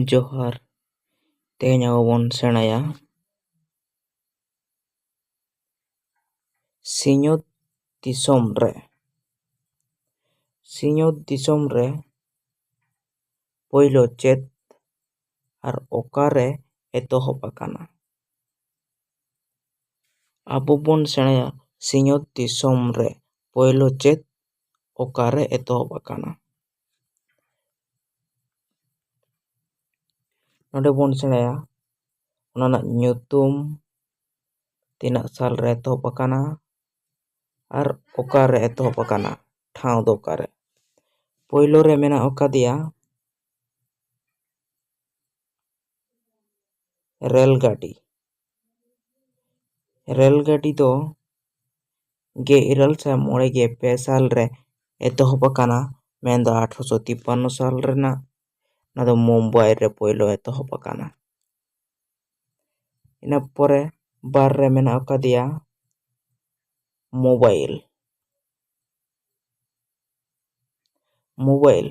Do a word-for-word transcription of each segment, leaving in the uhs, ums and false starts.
ᱡᱚᱦᱟᱨ᱾ ᱛᱮᱦᱮᱧ ᱟᱵᱚ ᱵᱚᱱ ᱥᱮᱬᱟᱭᱟ ᱥᱤᱧᱚᱛ ᱫᱤᱥᱚᱢ ᱨᱮ᱾ ᱥᱤᱧᱚᱛ ᱫᱤᱥᱚᱢ ᱨᱮ ᱯᱳᱭᱞᱳ ᱪᱮᱫ ᱟᱨ ᱚᱠᱟᱨᱮ ᱮᱛᱚᱦᱚᱵ ᱟᱠᱟᱱᱟ? ᱟᱵᱚ ᱵᱚᱱ ᱥᱮᱬᱟᱭᱟ ᱥᱤᱧᱚᱛ ᱫᱤᱥᱚᱢ ᱨᱮ ᱯᱳᱭᱞᱳ ᱪᱮᱫ ᱚᱠᱟᱨᱮ ᱮᱛᱚᱦᱚᱵ ᱟᱠᱟᱱᱟ᱾ ᱱᱚᱰᱮ ᱵᱚᱱ ᱥᱮᱬᱟᱭᱟ ᱚᱱᱟ ᱨᱮᱱᱟᱜ ᱧᱩᱛᱩᱢ, ᱛᱤᱱᱟᱹᱜ ᱥᱟᱞ ᱨᱮ ᱮᱛᱚᱦᱚᱵ ᱟᱠᱟᱱᱟ ᱟᱨ ᱚᱠᱟᱨᱮ ᱮᱛᱚᱦᱚᱵ ᱟᱠᱟᱱᱟ, ᱴᱷᱟᱶ ᱫᱚ ᱚᱠᱟᱨᱮ᱾ ᱯᱳᱭᱞᱳ ᱨᱮ ᱢᱮᱱᱟᱜ ᱟᱠᱟᱫᱮᱭᱟ ᱨᱮᱞ ᱜᱟᱹᱰᱤ᱾ ᱨᱮᱞ ᱜᱟᱹᱰᱤ ᱫᱚ ᱜᱮᱞ ᱤᱨᱟᱹᱞ ᱥᱟᱭ ᱢᱚᱬᱮ ᱜᱮᱞ ᱯᱮ ᱥᱟᱞ ᱨᱮ ᱮᱛᱚᱦᱚᱵ ᱟᱠᱟᱱᱟ, ᱢᱮᱱᱫᱚ ᱟᱴᱷᱨᱚᱥᱚ ᱛᱤᱯᱯᱟᱱᱱᱚ ᱥᱟᱞ ᱨᱮᱱᱟᱜ᱾ ᱚᱱᱟ ᱫᱚ ᱢᱩᱢᱵᱟᱭ ᱨᱮ ᱯᱳᱭᱞᱳ ᱮᱛᱚᱦᱚᱵ ᱟᱠᱟᱱᱟ᱾ ᱤᱱᱟᱹ ᱯᱚᱨᱮ ᱵᱟᱨ ᱨᱮ ᱢᱮᱱᱟᱜ ᱟᱠᱟᱫᱮᱭᱟ ᱢᱳᱵᱟᱭᱤᱞ᱾ ᱢᱳᱵᱟᱭᱤᱞ,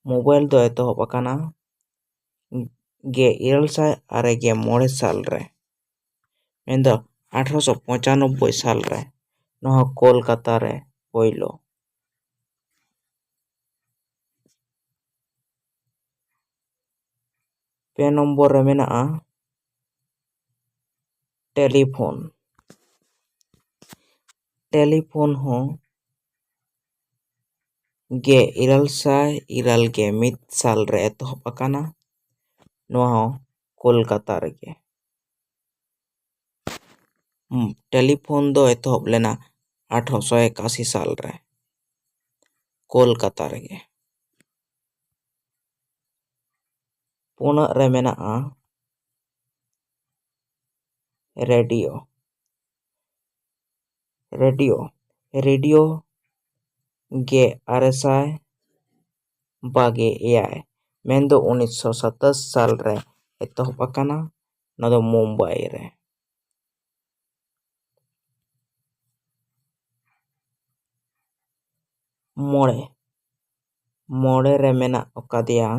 ᱢᱳᱵᱟᱭᱤᱞ ᱫᱚ ᱮᱛᱚᱦᱚᱵ ᱟᱠᱟᱱᱟ ᱜᱮᱞ ᱤᱨᱟᱹᱞ ᱥᱟᱭ ᱟᱨᱮ ᱜᱮᱞ ᱢᱚᱬᱮ ᱥᱟᱞ ᱨᱮ, ᱢᱮᱱᱫᱚ ᱟᱴᱷᱨᱚᱥᱚ ᱯᱚᱸᱪᱟᱱᱚᱵᱵᱳᱭ ᱥᱟᱞ ᱨᱮ, ᱱᱚᱣᱟ ᱦᱚᱸ ᱠᱳᱞᱠᱟᱛᱟ ᱨᱮ ᱯᱳᱭᱞᱳ᱾ ᱯᱮ ᱱᱚᱢᱵᱚᱨ ᱨᱮ ᱢᱮᱱᱟᱜᱼᱟ ᱴᱮᱞᱤᱯᱷᱳᱱ᱾ ᱴᱮᱞᱤᱯᱷᱳᱱ ᱦᱚᱸ ᱜᱮᱞ ᱤᱨᱟᱹᱞ ᱥᱟᱭ ᱤᱨᱟᱹᱞ ᱜᱮᱞ ᱢᱤᱫ ᱥᱟᱞ ᱨᱮ ᱮᱛᱚᱦᱚᱵ ᱟᱠᱟᱱᱟ, ᱱᱚᱣᱟ ᱦᱚᱸ ᱠᱳᱞᱠᱟᱛᱟ ᱨᱮᱜᱮ᱾ ᱦᱩᱸ, ᱴᱮᱞᱤᱯᱷᱳᱱ ᱫᱚ ᱮᱛᱚᱦᱚᱵ ᱞᱮᱱᱟ ᱟᱴᱷᱨᱚᱥᱚ ᱮᱠᱟᱥᱤ ᱥᱟᱞ ᱨᱮ, ᱠᱳᱞᱠᱟᱛᱟ ᱨᱮᱜᱮ᱾ ᱯᱩᱱᱟᱜ ᱨᱮ ᱢᱮᱱᱟᱜᱼᱟ ᱨᱮᱰᱤᱭᱳ᱾ ᱨᱮᱰᱤᱭᱳ, ᱨᱮᱰᱤᱭᱳ ᱜᱮᱞ ᱟᱨᱮ ᱥᱟᱭ ᱵᱟᱜᱮ ᱮᱭᱟᱭ, ᱢᱮᱱᱫᱚ ᱩᱱᱤᱥᱥᱚ ᱥᱟᱛᱟᱥ ᱥᱟᱞ ᱨᱮ ᱮᱛᱚᱦᱚᱵ ᱟᱠᱟᱱᱟ, ᱱᱚᱣᱟ ᱫᱚ ᱢᱩᱢᱵᱟᱭ ᱨᱮ᱾ ᱢᱚᱬᱮ, ᱢᱚᱬᱮ ᱨᱮ ᱢᱮᱱᱟᱜ ᱟᱠᱟᱫᱮᱭᱟ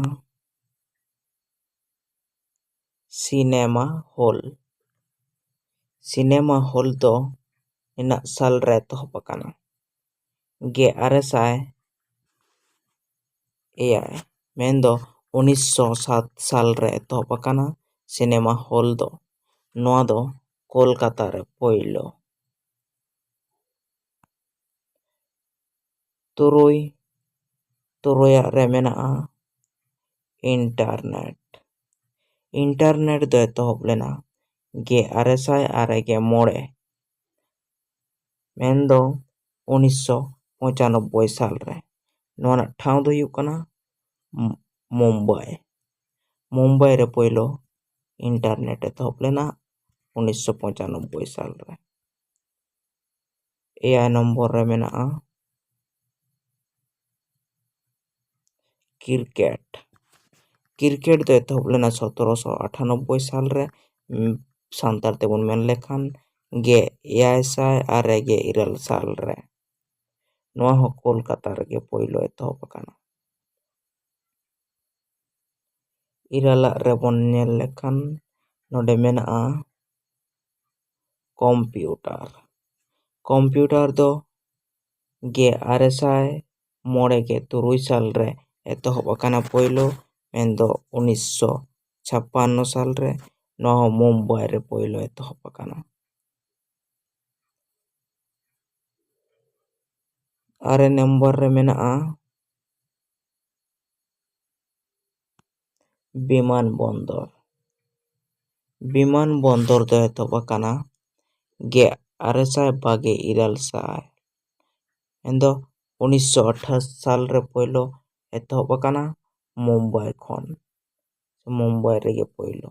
ᱥᱤᱱᱮᱢᱟ ᱦᱚᱞ᱾ ᱥᱤᱱᱮᱢᱟ ᱦᱚᱞ ᱫᱚ ᱱᱤᱱᱟᱹᱜ ᱥᱟᱞ ᱨᱮ ᱮᱛᱚᱦᱚᱵ ᱟᱠᱟᱱᱟ? ᱜᱮᱞ ᱟᱨᱮ ᱥᱟᱭ ᱮᱭᱟᱭ, ᱢᱮᱱᱫᱚ ᱩᱱᱤᱥᱥᱚ ᱥᱟᱛ ᱥᱟᱞ ᱨᱮ ᱮᱛᱚᱦᱚᱵ ᱟᱠᱟᱱᱟ ᱥᱤᱱᱮᱢᱟ ᱦᱚᱞ ᱫᱚ᱾ ᱱᱚᱣᱟ ᱫᱚ ᱠᱳᱞᱠᱟᱛᱟ ᱨᱮ ᱯᱳᱭᱞᱳ᱾ ᱛᱩᱨᱩᱭ, ᱛᱩᱨᱩᱭᱟᱜ ᱨᱮ ᱢᱮᱱᱟᱜᱼᱟ ᱤᱱᱴᱟᱨᱱᱮᱴ᱾ ᱤᱱᱴᱟᱨᱱᱮᱴ ᱫᱚ ᱮᱛᱚᱦᱚᱵ ᱞᱮᱱᱟ ᱜᱮᱞ ᱟᱨᱮ ᱥᱟᱭ ᱟᱨᱮ ᱜᱮᱞ ᱢᱚᱬᱮ, ᱢᱮᱱᱫᱚ ᱩᱱᱤᱥᱥᱚ ᱯᱚᱸᱪᱟᱱᱚᱵᱵᱳᱭ ᱥᱟᱞ ᱨᱮ᱾ ᱱᱚᱣᱟ ᱨᱮᱱᱟᱜ ᱴᱷᱟᱶ ᱫᱚ ᱦᱩᱭᱩᱜ ᱠᱟᱱᱟ ᱢᱩ-, ᱢᱩᱢᱵᱟᱭ᱾ ᱢᱩᱢᱵᱟᱭ ᱨᱮ ᱯᱳᱭᱞᱳ ᱤᱱᱴᱟᱨᱱᱮᱴ ᱮᱛᱚᱦᱚᱵ ᱞᱮᱱᱟ ᱩᱱᱤᱥᱥᱚ ᱯᱚᱸᱪᱟᱱᱚᱵᱵᱳᱭ ᱥᱟᱞ ᱨᱮ᱾ ᱮᱭᱟᱭ ᱱᱚᱢᱵᱚᱨ ᱨᱮ ᱢᱮᱱᱟᱜᱼᱟ ᱠᱨᱤᱠᱮᱴ᱾ ᱠᱨᱤᱠᱮᱴ ᱫᱚ ᱮᱛᱚᱦᱚᱵ ᱞᱮᱱᱟ ᱥᱚᱛᱨᱚᱥᱚ ᱟᱴᱷᱟᱱᱚᱵᱵᱳᱭ ᱥᱟᱞ ᱨᱮ, ᱩᱢ, ᱥᱟᱱᱛᱟᱲ ᱛᱮᱵᱚᱱ ᱢᱮᱱ ᱞᱮᱠᱷᱟᱱ ᱜᱮᱞ ᱮᱭᱟᱭ ᱥᱟᱭ ᱟᱨᱮ ᱜᱮᱞ ᱤᱨᱟᱹᱞ ᱥᱟᱞ ᱨᱮ᱾ ᱱᱚᱣᱟ ᱦᱚᱸ ᱠᱳᱞᱠᱟᱛᱟ ᱨᱮᱜᱮ ᱯᱳᱭᱞᱳ ᱮᱛᱚᱦᱚᱵ ᱟᱠᱟᱱᱟ᱾ ᱤᱨᱟᱹᱞᱟᱜ ᱨᱮᱵᱚᱱ ᱧᱮᱞ ᱞᱮᱠᱷᱟᱱ ᱱᱚᱰᱮ ᱢᱮᱱᱟᱜᱼᱟ ᱠᱚᱢᱯᱤᱭᱩᱴᱟᱨ᱾ ᱠᱚᱢᱯᱤᱭᱩᱴᱟᱨ ᱫᱚ ᱜᱮᱞ ᱟᱨᱮ ᱥᱟᱭ ᱢᱚᱬᱮ ᱜᱮᱞ ᱛᱩᱨᱩᱭ ᱥᱟᱞ ᱨᱮ ᱮᱛᱚᱦᱚᱵ ᱟᱠᱟᱱᱟ ᱯᱳᱭᱞᱳ, ᱢᱮᱱᱫᱚ ᱩᱱᱤᱥᱥᱚ ᱪᱷᱟᱯᱟᱱᱱᱚ ᱥᱟᱞ ᱨᱮ᱾ ᱱᱚᱣᱟ ᱦᱚᱸ ᱢᱩᱢᱵᱟᱭ ᱨᱮ ᱯᱳᱭᱞᱳ ᱮᱛᱚᱦᱚᱵ ᱟᱠᱟᱱᱟ᱾ ᱟᱨᱮ ᱱᱚᱢᱵᱚᱨ ᱨᱮ ᱢᱮᱱᱟᱜᱼᱟ ᱵᱤᱢᱟᱱ ᱵᱚᱱᱫᱚᱨ᱾ ᱵᱤᱢᱟᱱ ᱵᱚᱱᱫᱚᱨ ᱫᱚ ᱮᱛᱚᱦᱚᱵ ᱟᱠᱟᱱᱟ ᱜᱮᱞ ᱟᱨᱮ ᱥᱟᱭ ᱵᱟᱜᱮ ᱤᱨᱟᱹᱞ ᱥᱟᱞ, ᱢᱮᱱᱫᱚ ᱩᱱᱤᱥᱥᱚ ᱟᱴᱷᱟᱥ ᱥᱟᱞ ᱨᱮ ᱯᱳᱭᱞᱳ ᱮᱛᱚᱦᱚᱵ ᱟᱠᱟᱱᱟ ᱢᱩᱢᱵᱟᱭ ᱠᱷᱚᱱ, ᱥᱮ ᱢᱩᱢᱵᱟᱭ ᱨᱮᱜᱮ ᱯᱳᱭᱞᱳ᱾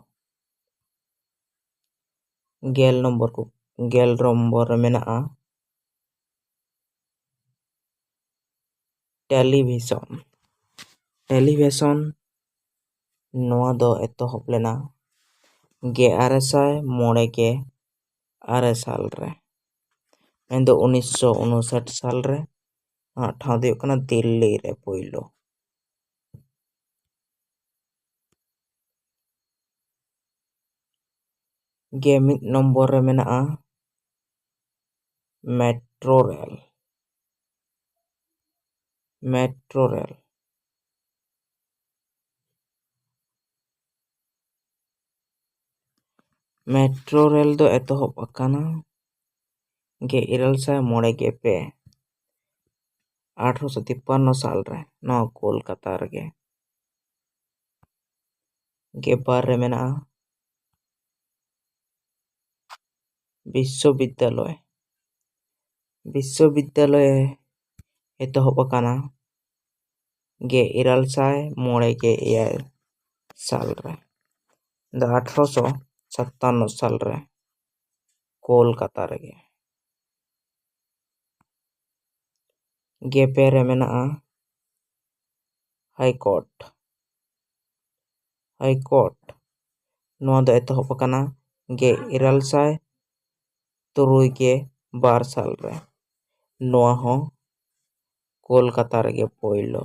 ᱜᱮᱞ ᱱᱚᱢᱵᱚᱨ ᱠᱚ, ᱜᱮᱞ ᱱᱚᱢᱵᱚᱨ ᱨᱮ ᱢᱮᱱᱟᱜᱼᱟ ᱴᱮᱞᱤᱵᱷᱤᱥᱚᱱ᱾ ᱴᱮᱞᱤᱵᱷᱤᱥᱚᱱ ᱱᱚᱣᱟ ᱫᱚ ᱮᱛᱚᱦᱚᱵ ᱞᱮᱱᱟ ᱜᱮᱞ ᱟᱨᱮ ᱥᱟᱭ ᱢᱚᱬᱮ ᱜᱮᱞ ᱟᱨᱮ ᱥᱟᱞ ᱨᱮ, ᱢᱮᱱᱫᱚ ᱩᱱᱤᱥᱥᱚ ᱩᱱᱩᱥᱟᱴ ᱥᱟᱞ ᱨᱮ᱾ ᱱᱚᱣᱟ ᱴᱷᱟᱶ ᱫᱚ ᱦᱩᱭᱩᱜ ᱠᱟᱱᱟ ᱫᱤᱞᱞᱤ ᱨᱮ ᱯᱳᱭᱞᱳ᱾ ᱜᱮ ᱢᱤᱫ ᱱᱚᱢᱵᱚᱨ ᱨᱮ ᱢᱮᱱᱟᱜᱼᱟ metro rail. Metro rail. Metro rail ᱫᱚ ᱮᱛᱚᱦᱚᱵ ᱟᱠᱟᱱᱟ ᱜᱮᱞ ᱤᱨᱟᱹᱞ ᱥᱟᱭ ᱢᱚᱬᱮ ᱜᱮᱞ ᱯᱮ, ᱟᱴᱷᱨᱚᱥᱚ ᱛᱤᱯᱯᱟᱱᱱᱚ ᱥᱟᱞ ᱨᱮ, ᱱᱚᱣᱟ ᱠᱳᱞᱠᱟᱛᱟ ᱨᱮᱜᱮ᱾ ᱜᱮᱞ ᱵᱟᱨ ᱨᱮ ᱢᱮᱱᱟᱜᱼᱟ ᱵᱤᱥᱥᱚᱵᱤᱫᱽᱫᱟᱞᱚᱭ᱾ ᱵᱤᱥᱥᱚᱵᱤᱫᱽᱫᱟᱞᱚᱭ ᱮᱛᱚᱦᱚᱵ ᱟᱠᱟᱱᱟ ᱜᱮᱞ ᱤᱨᱟᱹᱞ ᱥᱟᱭ ᱢᱚᱬᱮ ᱜᱮᱞ ᱮᱭᱟᱭ ᱥᱟᱞ ᱨᱮ, ᱫᱚ ᱟᱴᱷᱨᱚᱥᱚ ᱥᱟᱛᱟᱱᱱᱚ ᱥᱟᱞ ᱨᱮ ᱠᱳᱞᱠᱟᱛᱟ ᱨᱮᱜᱮ᱾ ᱜᱮᱞ ᱯᱮ ᱨᱮ ᱢᱮᱱᱟᱜᱼᱟ ᱦᱟᱭ ᱠᱳᱨᱴ᱾ ᱦᱟᱭ ᱠᱳᱨᱴ, ᱱᱚᱣᱟ ᱫᱚ ᱮᱛᱚᱦᱚᱵ ᱟᱠᱟᱱᱟ ᱜᱮᱞ ᱤᱨᱟᱹᱞ ᱥᱟᱭ ᱛᱩᱨᱩᱭ ᱜᱮᱞ ᱵᱟᱨ ᱥᱟᱞ ᱨᱮ᱾ ᱱᱚᱣᱟ ᱦᱚᱸ ᱠᱳᱞᱠᱟᱛᱟ ᱨᱮᱜᱮ ᱯᱳᱭᱞᱳ᱾